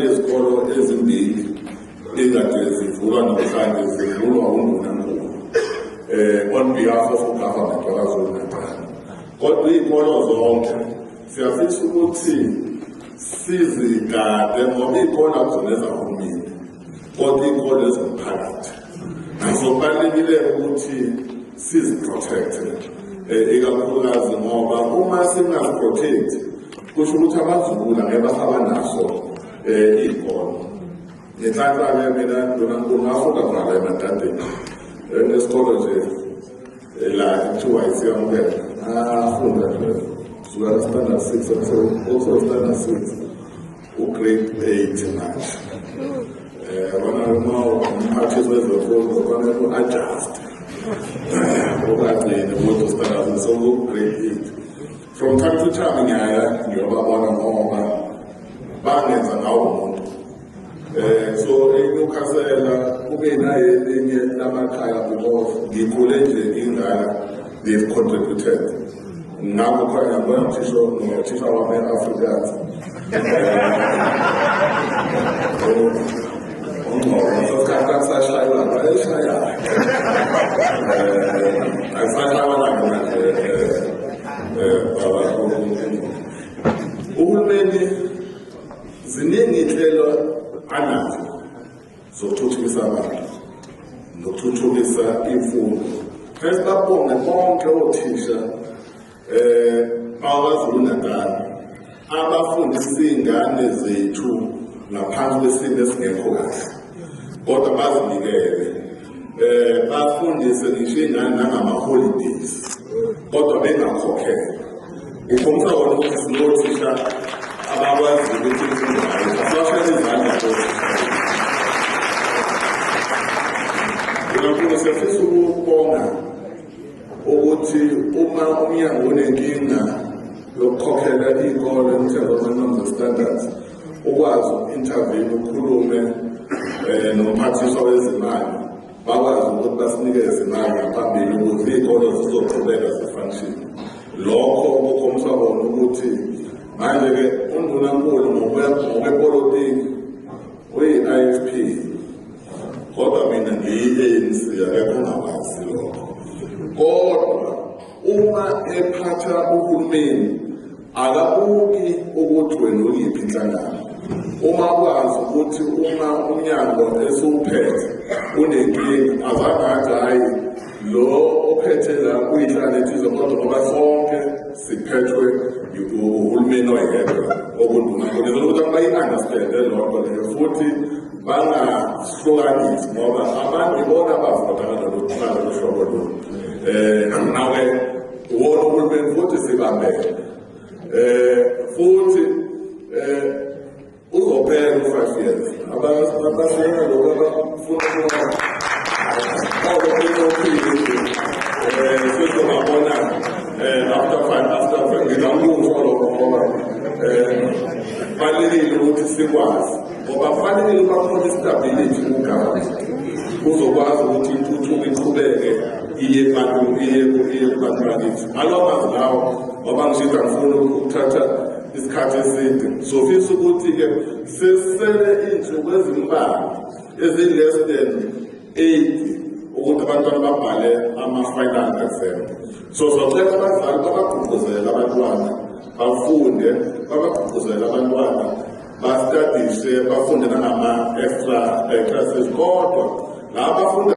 Izikolo ezimbili ekade zivulwa namhlanje zivulwa undunankulu on behalf of government waKwaZulu Natal, kodwa iy'kolo zonke siyafisa ukuthi sizigade ngoba iy'kolo akuzona ezahulumeni, kodwa iy'kolo ezomphakathi. So kubalulekile ukuthi siziprotecte, ikakhulukazi ngoba uma singaziprotect kusho ukuthi abazukulu angeke basaba naso iy'kolo. Ngenhlanhla-ke mina, ndunankulu, ngafunda khona la eMadadeni enesikolo nje la ekuthiwa iSiyamukela. Ngafunda nje kusukela standard 6 also standard 6, ugrade 8 manje. Yabona, uma umphathiswa wezemfundo kufanele u-adjust, ungagcini ukuthi standard soku-grade 8. From time to time ngiyaya ngiyobabona ngoba bangenza ngawo umuntu. So eNewcastle kube naye elinye lamakhaya because ngikhule nje ngingaka, they've contributed. Ngakho khona ngiyabona uthisha nothisha wami e-Afrikaans, ungcono sosikhathi akusashaywa, wayeshaya, akusashaywa manje. Baba, uhulumeni ziningi inhlelo anazo zokuthuthukisa abantu nokuthuthukisa imfundo. First, babonge bonke othisha bakwaZulu Natal abafundisa iy'ngane zethu ngaphansi kwesimo esingekho kahle, kodwa bazinikele, bafundise ngisho iy'ngane nangama-holidays, kodwa bengakhokhelwa. Ukhombisa kona ukuthi sinothisha abakwazi ukuthi imfundo hayi asibashayele izandla othisha. Ndunankulu, siyafisa ukubonga ukuthi uma umnyango unenkinga yokukhokhela iy'kole in terms of norms and standards, ukwazi uku-intervene, ukhulume nomphathiswa wezimali, bakwazi ukuthi basinikeze imali ngaphambili ukuze iy'kolo zizoqhubeka zifunction. Lokho kukhombisa kona ukuthi manje-ke undunankulu ngokwepolitiki uyi-IFP, kodwa mina ngiyi-ANC, akekho ongakwazi lokho. Kodwa uma ephatha uhulumeni akabuki ukuthi wena uyiphi inhlangano. Uma kwazi ukuthi uma umnyango esiwuphethe unenkinga, azange athi hhayi, lo ophethe la kuyinhlangano ethize, kodwa ngoba sonke siphethwe uhulumeni oyedwa okundunankulu. Ngizela ukuthi abantu bayi-understande loo nto leyo futhi bangahlukanisi, ngoba abantu ibona abavota ngalolu hlobo lolu. Nawe wona uhulumeni futhi sibambene, futhi uzophela u-5 years. Abasena lokhu abafuna sesizobabona after five. Ngingakusho lokho ngoba kubalulekile ukuthi sikwazi, ngoba kufanele kuba khona istability ku-government, uzokwazi ukuthi intuthuko iqhubeke iye kubantu, iye kubantu bakithi. Ngalawo mazwi lawo, ngoba ngisho angifuni ukuthatha isikhathi eside, sofisa ukuthi-ke sesisele iy'nsuku ezimbalwa ezi-less than 80 ukuthi abantwana babhale ama-final exam. So socela abazali babagqugquzele abantwana bafunde, babagqugquzele abantwana bastadishe, bafunde nangama-extra classes, kodwa la bafunda